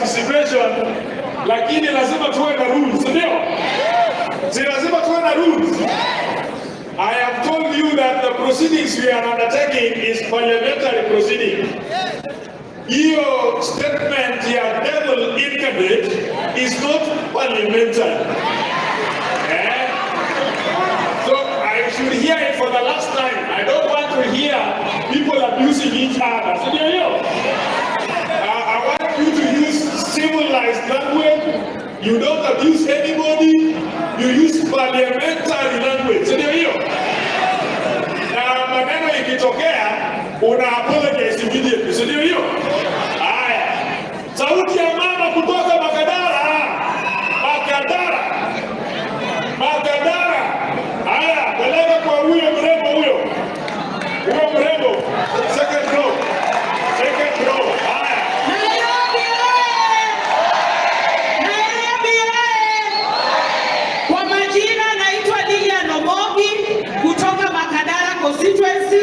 participation, lakini lazima tuwe na rules, ndio? Si lazima tuwe na rules? I have told you that the proceedings we are undertaking is parliamentary proceeding. Hiyo statement ya devil incarnate is not parliamentary. Eh? So I should hear it for the last time. I don't want to hear people abusing each other. Si ndio hiyo? I want you to use civilized language. You don't abuse anybody. You use parliamentary language. Si ndio hiyo? Na maneno ikitokea, una apologize immediately. Si ndio hiyo? Haya. Sauti ya mama kutoka Makadara. Makadara. Makadara. Haya, peleka kwa huyo mrembo huyo. Huyo mrembo. Second row. Second row. Haya. Nairobi oye! Nairobi oye! Kwa majina naitwa Lilian Omogi kutoka Makadara constituency,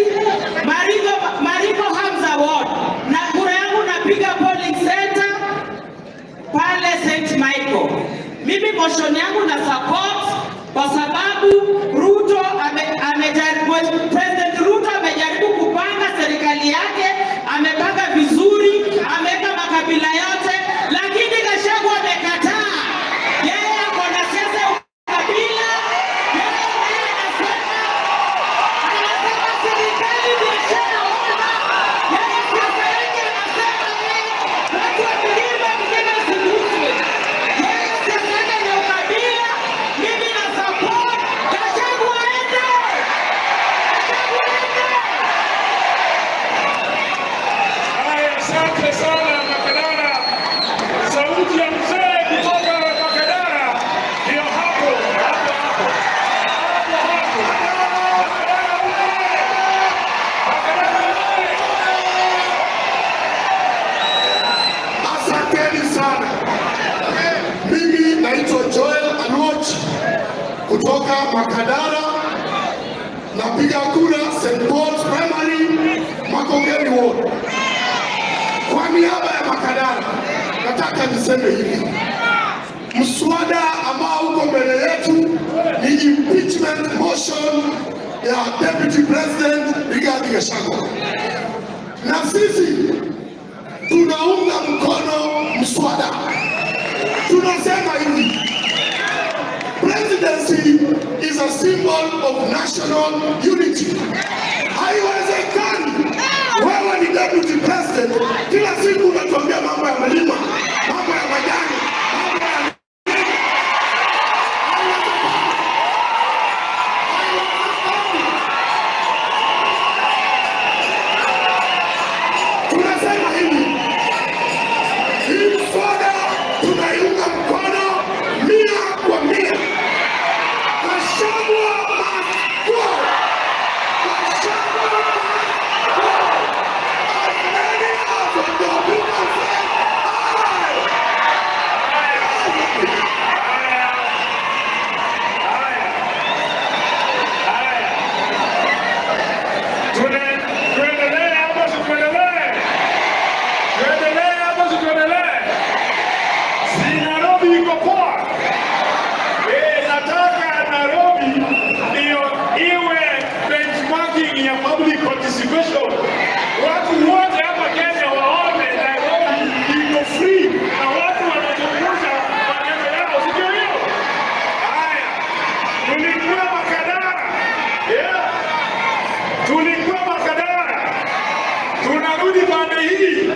Marigo, Marigo Hamza Ward, na kura yangu napiga polling center pale St. Michael. Mimi motion yangu na support kwa sababu Ruto amejaribu, President Ruto amejaribu kupanga serikali yake, amepanga vizuri, ameweka makabila yote, lakini Gachagua amekataa. Yeye ako na siasa ya ukabila. Yeye naye anasema serikali biashara ona. Yeye siasa yake anasema yeye watu wa milima mlima isiguswe. Yeye siasa yake ni ukabila. Mimi na support Gachagua aende. Gachagua aende. Haya, asante sana Makadara. Sauti ya mzee kutoka Makadara ndio hapo hapo hapo hapo hapo. Makadara oye! Makadara oye! Asanteni sana. Mimi naitwa Joel Aluoch kutoka Makadara, napiga kura St. Paul's Primary, Makongeni Ward. Kwa niaba ya Makadara, nataka niseme hivi: mswada ambao uko mbele yetu ni impeachment motion ya Deputy President Rigathi Gachagua, na sisi tunaunga mkono mswada. Tunasema hivi, presidency is a symbol of national unity. Haiwezekani wewe ni deputy president, kila siku unatuambia mambo ya mlima, mambo ya majani, mambo ya nini. Haiwezekani. Haiwezekani. Tunasema hivi, hii mswada tunaiunga mkono 100%. Gachagua must go. Gachagua must go. As many as of the people say, aye. Haya. Haya. Haya. Tuendelee ama situendelee? Tuendelee ama situendelee? Si Nairobi iko poa? Eh, nataka Nairobi ndio iwe benchmarking ya public participation. Watu wote hapa Kenya waone Nairobi iko free na watu wanazungumza maneno yao, si ndio hiyo? Haya, tulikuwa Makadara, yeah. Tulikuwa Makadara, tunarudi pande hii.